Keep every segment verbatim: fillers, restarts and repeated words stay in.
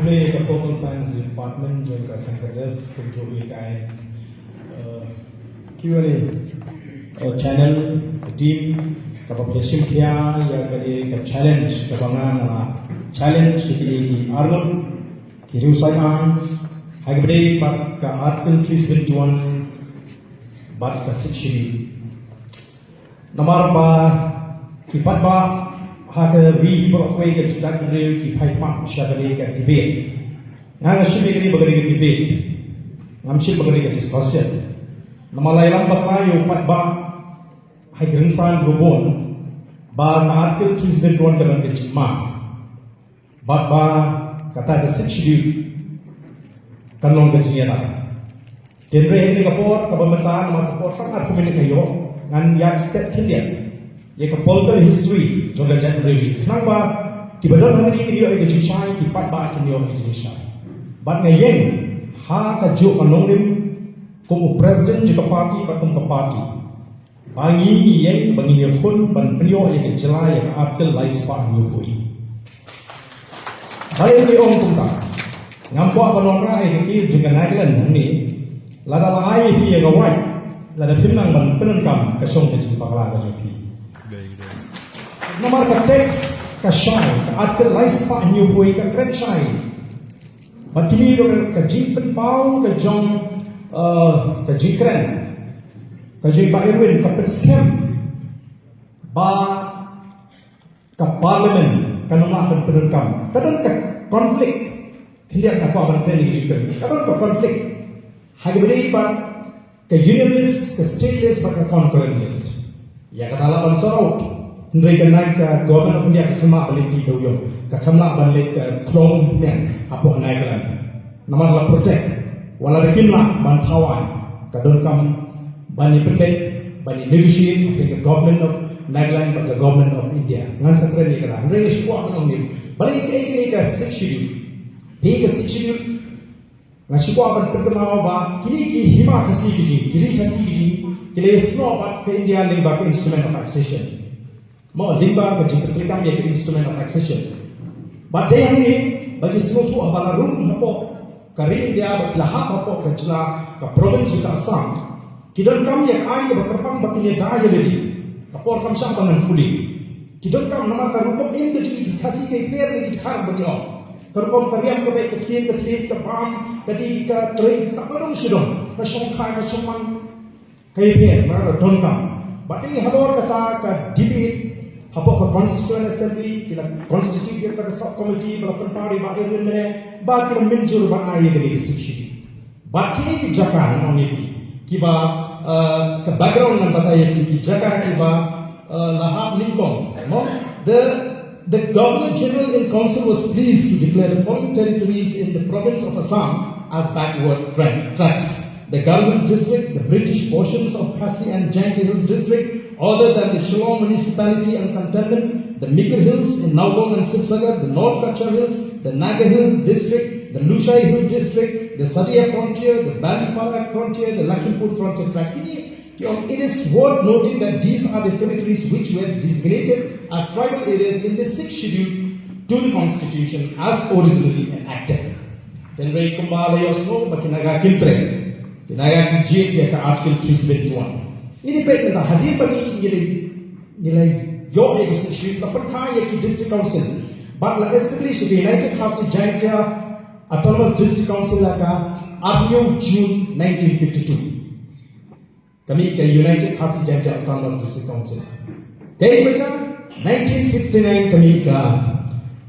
Khublei ka Political Science Department jong ka Seng Khyrdep, kumjuh ïa ka, eh, Q and A, eh, channel, ka team kaba pynshim khia ïa kane ka challenge kaba nga nga challenge ïa kine ki arngut ki riewsaiñ ha kaba ïadei bad ka Article three seventy-one bad ka Sixth Schedule. Namar ba ki paidbah ha ka ri baroh kawei ka jaitbynriew ki phai khmat sha kane ka debate. Nga nga shim ïa kane ba kane ka debate, ngam shim ba kane ka discussion. Namar la ïalam bad la ïa u paidbah ha ki rynsan ruh bun ba ka Article three seventy-one ka don ka jingma. Bad ba kata ka Sixth Schedule kan long ka jingïada. Hynrei ha kane ka por kaba mynta, namar ka por tang arphew minit nga ïoh, ngan ïa step khyndiat ïa ka political history jong ka jaitbynriew, khnang ba kiba don hangne kin ïoh ïa ka jingshai, ki paidbah kin ïoh ïa ka jingshai. Bad nga ïeng ha kajuh ka nongrim kum u president jong ka party bad kum ka party. Ba ngi ngi ïeng, ba ngin ïakhun ban pynïoh ïa ka jylla ïa ka Article lai spah hynñiewphew. Balei ngi ong kumta? Ngam kwah ban wanrah ïa ka case jong ka Nagaland hangne. Lada la ai ïa phi ïa ka wait, lada phim nang ban pyndonkam, ka shong ka jingbakla ka jong phi. Namar ka text ka shai, ka Article lai spah hynñiewphew ka kren shai. Bad kine ruh ka jingpynpaw ka jong, eh, ka jingkren ka jong i Bah Irwin ka pynskhem ba ka Parliament kan ym lah ban pyndonkam. Ka don ka conflict. Khyndiat nga kwah ban kren ïa ka jingkren, ka don ka conflict ha kaba ïadei bad ka union list, ka state list bad ka concurrent list. Ïa kata lah ban sort out. Hynrei ka nai ka Government of India kam lah ban leit tih dewiong, kam lah ban leit, eh, khlong umphniang hapoh Nagaland. Namar la protect, wat la kim lah ban thaw aiñ, ka donkam ban ïa pynbeit, ban ïa negotiate between the Government of Nagaland bad the Government of India. Ngan sa kren ïa kata. Hynrei nga shu kwah ban ong ïa phi, balei ïa ka Sixth Schedule? Ïa ka Sixth Schedule, nga shu kwah ban pynkynmaw ba kine ki hima Khasi ki jong ngi, ki ri Khasi ki jong ngi, ki la ïasnoh bad ka India lyngba ka Instrument of Accession. Mo, lyngba ka jingpyntreikam ïa ka Instrument of Accession. Bad dei hangne ba ngi sngewthuh haba la rung hapoh ka ri India bad ki la hap hapoh ka jylla, ka province jong ka Assam, ki donkam ïa ka aiñ kaba kyrpang ba kin ïada ïa lade. Ka por kam shah ban nang pule. Ki donkam namar ka rukom im ka jong ki Khasi ka hiar na ki dkhar ba ngi ong. Ka rukom ka riam ka beit, ka ktien ka thylliej, ka bam ka dih, ka trei, ka ba dang shu don, ka shongkha ka shongman. Ka ïapher, namar ka donkam. Bad dei halor kata ka debate hapoh ka Constituent Assembly, ki la constitute ïa ka sub committee ba la pynpaw da i Bah Irwin mynne, ba ki la mynjur ban ai ïa kane ka Sixth Schedule. Bad ki, ki jaka ngan ong ïa phi, kiba, eh, ka background ngan batai ïa phi, ki jaka kiba, eh, la hap nyngkong. Mo, the, the Governor General in Council was pleased to declare the following territories in the province of Assam as backward tra-, tracts: the Garhwal district, the British portions of Khasi and Jaintia Hills district, other than the Shillong municipality and cantonment, the Mikir Hills in Nowdong and Sibsagar, the North Cachar Hills, the Naga Hill district, the Lushai Hill district, the Sadia frontier, the Balipara frontier, the Lakhimpur frontier tract. Ki ong, it is worth noting that these are the territories which were designated as tribal areas in the Sixth Schedule to the Constitution as originally enacted. Hynrei kumba la ïohsngew ba ki Naga kim treh, ki Naga ki jied ïa ka Article three seventy-one. Ngi dei peit mynta hadien ba ngi, ngi la, ngi la ïoh ïa ka Sixth Schedule, la pynkha ïa ki District Council bad la establish ïa ka United Khasi Jaintia Autonomous District Council ha ka arphew June nineteen fifty-two. Ka mih ka United Khasi Jaintia Autonomous District Council. Kaei kaba jia? Nineteen sixty-nine ka mih ka,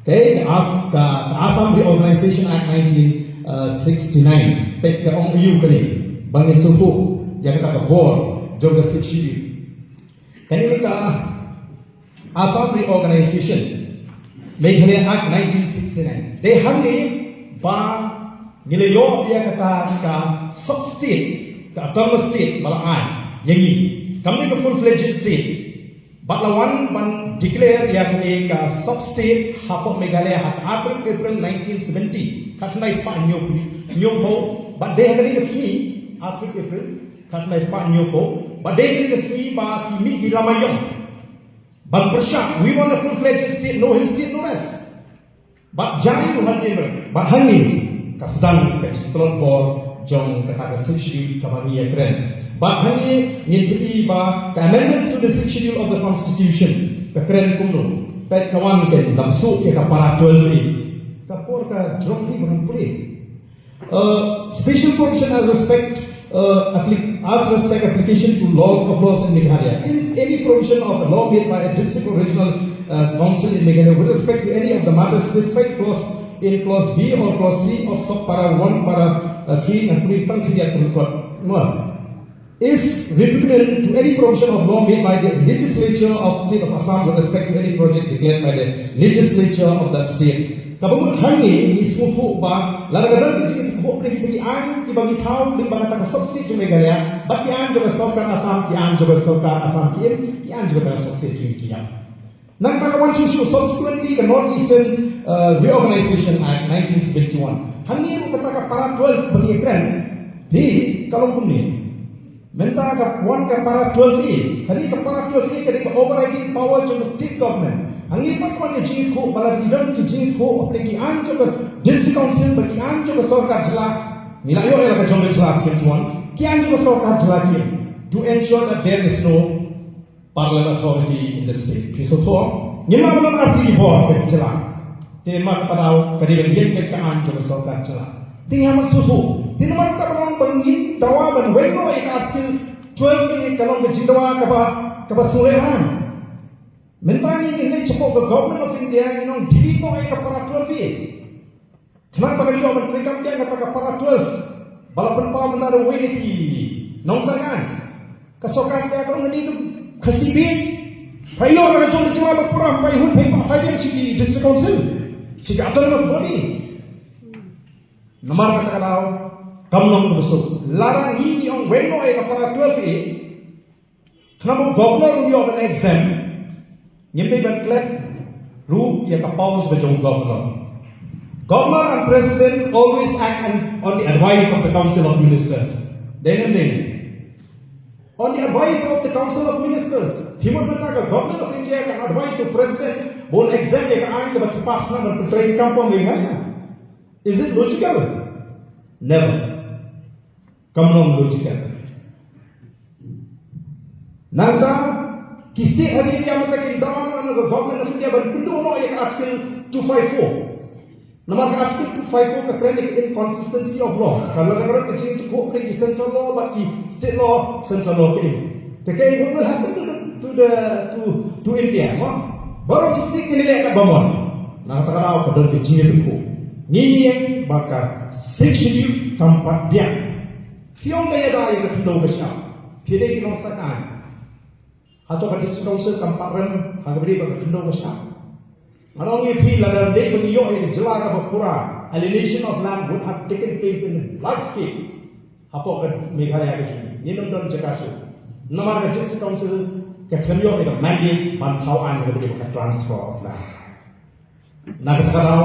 kaei, ka As-, ka, ka Assam Reorganization Act nineteen sixty-nine. Peit ka ong aïu kane, ba ngin sngewthuh ïa kata ka bor jong ka Sixth Schedule. Kane ka Assam Reorganization Meghalaya Act nineteen sixty-nine. Dei hangne ba ngi la ïoh ïa kata ka sub state, ka autonomous state ba la ai ïa ngi. Kam dei ka full fledged state. Bad la wan ban declare ïa kane ka sub state hapoh Meghalaya ha ka arphew April nineteen seventy. Khatkhyndai spah hynñiew, hynñiewphew. Bad dei ha kane ka sngi, arphew April, khatkhyndai spah hynñiewphew. Bad dei ha kane ka sngi ba ki mih ki lama ïong ban pyrshah, we want a full-fledged state, no hill state, no rest. Bad jai u hangne, bad hangne ka sdang ka jingtlot bor jong kata ka Sixth Schedule kaba ngi ïakren. Bad hangne ngin pyni ba ka amendments to the Sixth Schedule of the Constitution ka kren kumno. Peit ka wan, ka lam suk ïa ka para twelve A. Ka por ka jrong hi ba ngan pule. Uh, special provision as respect, uh, appli-, as respect application to laws of laws in Meghalaya. In any provision of a law made by a district or regional, uh, council in Meghalaya with respect to any of the matters specified clause in clause B or clause C of sub para one, para, uh, three, and three, tang khyndiat, tang khyndiat. Is repugnant to any provision of law made by the legislature of state of Assam with respect to any project declared by the legislature of that state. Kaba mut hangne ngi sngewthuh ba lada ka don ka jingthoh pyrshah ki aiñ kiba ngi thaw lyngba kata ka sub state jong Meghalaya, bad ki aiñ jong ka sorkar Assam, ki aiñ jong ka sorkar Assam ki im, ki aiñ jong ka sub state ki im. Nangta ka wan shuh shuh, subsequently ka North Eastern, uh, Reorganization Act nineteen seventy-one. Hangne ruh kata ka para twelve ba ngi kren, hi, ka long kumne. Mynta ka wan ka para twelve A, kane ka para twelve A ka dei ka overriding power jong ka state government. Hangne pat ka wan ka jingthoh, ba la ki don ki jingthoh hapdeng ki aiñ jong ka district council bad ki aiñ jong ka sorkar jylla. Ngi la ïoh ïa la ka jong ka jylla seventy-one, ki aiñ jong ka sorkar jylla ki, to ensure that there is no parallel authority in the state. Phi sngewthuh? Ngim lah ban artylli bor ka jylla. Te namar kata ka daw ka dei ban ïeng beit ka aiñ jong ka sorkar jylla. Te ngi hap ban sngewthuh. Te namar kata ba long ba ngin dawa ban weng noh ïa ka Article twelve A, ka long ka jingdawa kaba, kaba sngewlehrain. Mynta ngi ngin leit shapoh ka Government of India, ngin ong delete noh ïa ka para twelve A. Khnang ba kan ïoh ban treikam biang kata ka para twelve ba la pynpaw mynta da uwei na ki nongshah aiñ. Ka sorkar ka ong kane ka Khasi Biang. Phai ïoh na ka jong ka jylla ba pura, phai hun phai ba phai biang sha ki District Council, sha ki autonomous body. Namar kata ka daw kam long kaba suk. Lada ngi ngi ong weng noh ïa ka para twelve A, khnang ba u Governor um ïoh ban exempt, ngim dei ban klet ruh ïa ka powers ka jong u Governor. Governor and President always act on, on the advice of the Council of Ministers. Dei ne em dei? On the advice of the Council of Ministers. Hi mut mynta ka Government of India kan advise u President ba un exempt ïa ka aiñ kaba ki pass na ban pyntrei kam pong ïa ka. Is it logical? Never. Kam long logical. Nangta ki state ha India mynta kin dawa noh na ka Government of India ban kynduh noh ïa ka Article two five four. Namar ka Article two five four ka kren ïa ka inconsistency of law. Ka la ka rot ka jingtyrkhong ki central law bad ki state law, central law ka im. Te ka im, what will happen to the, to the, to, to India, mo? Baroh ki state kin leh katba mon. Na kata ka daw ka don ka jingtyrkhong. Ngi ngeit ba ka Sixth Schedule kam pat biang. Phi ong ka ïada ïa ka khyndew ka shyiap. Phi dei ki nongshah aiñ. Hato ka District Council kam pat rem ha kaba ïadei bad ka khyndew ka shyiap? Ngan ong ïa phi, lada ym dei ba ngi ïoh ïa ka jylla kaba pura, alienation of land would have taken place in large scale hapoh ka Meghalaya ka jong ngi. Ngin ym don jaka shuh. Namar ka District Council ka khlem ïoh ïa ka mandate ban thaw aiñ ha kaba ïadei bad ka transfer of land. Na kata ka daw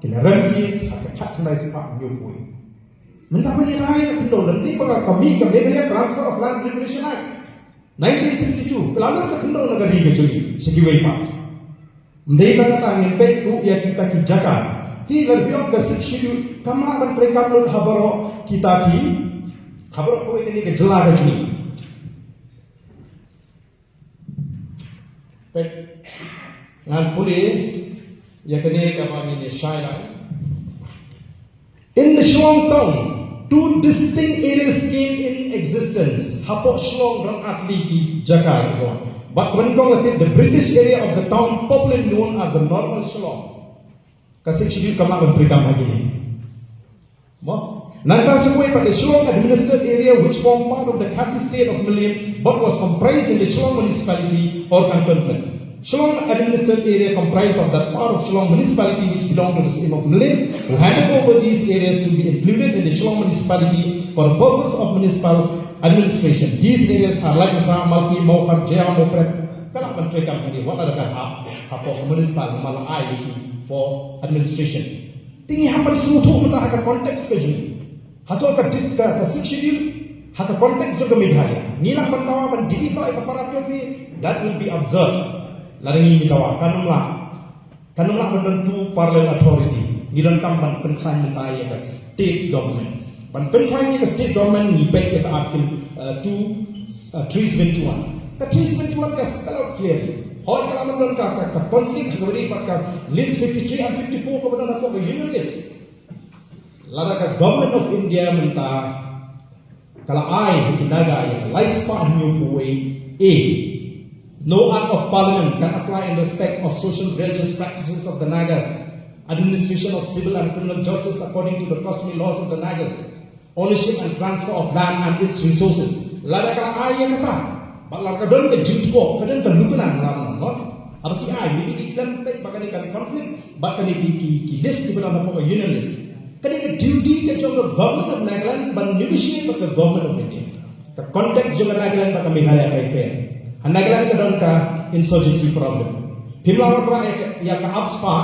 ki la rem case ha ka khatkhyndai spah hynñiewphew. Mynta ba ngi rai ka khyndew, lada ym dei ba ka mih ka Meghalaya Transfer of Land Regulation Act nineteen seventy-two, ka la lut ka khyndew na ka ri ka jong ngi sha kiwei pat. Ym dei tang kata, ngin peit ruh ïa kita ki jaka. Hi, lada phi ong ka Sixth Schedule kam lah ban treikam lut ha baroh kita ki, ha baroh kawei kane ka jylla ka jong ngi. Peit, ngan pule ïa kane kaba ngin ïa shai lang. In the Shillong town, two distinct areas came in existence. Hapoh Shillong don artylli ki jaka, bad kaba nyngkong la tip, the British area of the town popularly known as the Normal Shillong. Ka Sixth Schedule kam lah ban treikam ha kine. Mo? Nangta sa kawei pat, the Shillong administered area which formed part of the Khasi state of Mylliem but was comprised in the Shillong municipality or cantonment. Shillong administered area comprised of that part of Shillong municipality which belonged to the state of Mylliem, who handed over these areas to be included in the Shillong municipality for the purpose of municipal administration. These areas are Laitumkhrah, Malki, Mawkhar, Jaiaw, Mawprep. Ka lah ban treikam hangne, wat la da ka hap hapoh municipal, namar la ai ïa ki for administration. Te ngi hap ban sngewthuh mynta ha ka context ka jong ngi. Hato ka dis-, ka, ka Sixth Schedule ha ka context jong ka Meghalaya, ngi lah ban dawa ban delete noh ïa ka para twelve A? That will be absurd. Lada ngi ngi dawa, kan ym lah. Kan ym lah ban don two parallel authority. Ngi donkam ban pynkhlaiñ mynta ïa ka state government. Ban pynkhlaiñ ïa ka state government ngi peit ïa ka article uh, two uh, three seventy-one. Ka three seventy-one ka spell out clearly. Hooid ka lah ban don ka ka, ka conflict ha kaba ïadei bad ka list fifty-three and fifty-four kaba don hapoh ka union list. Lada ka Government of India mynta ka la ai ha ki Naga ïa ka laispah hynñiewphew wei A. No act of parliament can apply in respect of social religious practices of the Nagas, administration of civil and criminal justice according to the customary laws of the Nagas, ownership and transfer of land and its resources. Lada ka la ai ïa kata, bad lada ka don ka jingtyrkhong, ka don ka lukna na lam no. Haba ki ai, maybe ki khlem peit ba kane kan conflict bad kane ki ki ki list kiba don hapoh ka union list. Kane ka duty ka jong ka Government of Nagaland ban negotiate bad ka Government of India. Ka context jong ka Nagaland bad ka Meghalaya ka fair. Ha Nagaland ka don ka insurgency problem. Phim lah ban rah ïa ka, ïa ka AFSPA,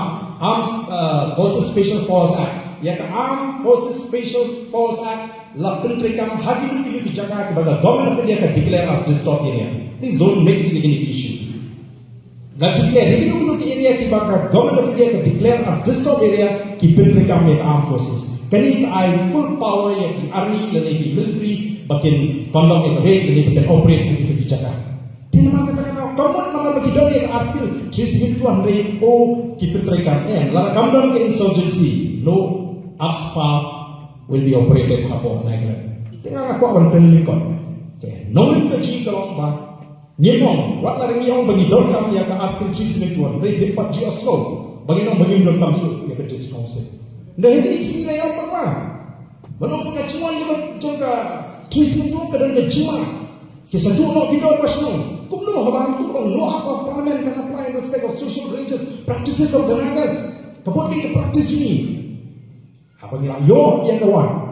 Armed uh, Forces Special Powers Act. Ïa ka Armed Forces Special Powers Act la pyntreikam ha kino kino ki jaka kiba ka Government of India ka declare as disturbed area. Please don't mix ïa kine ki issue. La declare ïa kino kino ki area kiba ka Government of India ka declare as disturbed area, ki pyntreikam ïa ka Armed Forces. Kane ka ai full power ïa ki army lane ki military ba kin conduct ïa ka raid lane ba kin operate ha kito ki jaka. Te namar kata ka daw, ka mut namar ba ki don ïa ka Article three seventy-one, hynrei oh ki pyntreikam, eh, lada kam don ka insurgency, no AFSPA will be operated hapoh Nagaland. Te nga kwah ban pynlong kot. Te nongrim ka jong ka long ba ngim ong, wat la ngi ong ba ngi donkam ïa ka Article three seventy-one, hynrei phim pat ju ïohsngew ba ngin ong ba ngim donkam shuh ïa ka District Council. Hynrei hynrei ngi sngew ïa ong ba ban ong ka jingwan jong ka, jong ka three seventy-one ka don ka jingwan. Ki sa duh noh ki dor ba shnong. Kumno haba hapoh ong no act of parliament can apply in respect of social religious practices of the Nagas. Ka bud ka practice ni. Haba ngi la ïoh ïa ka wan,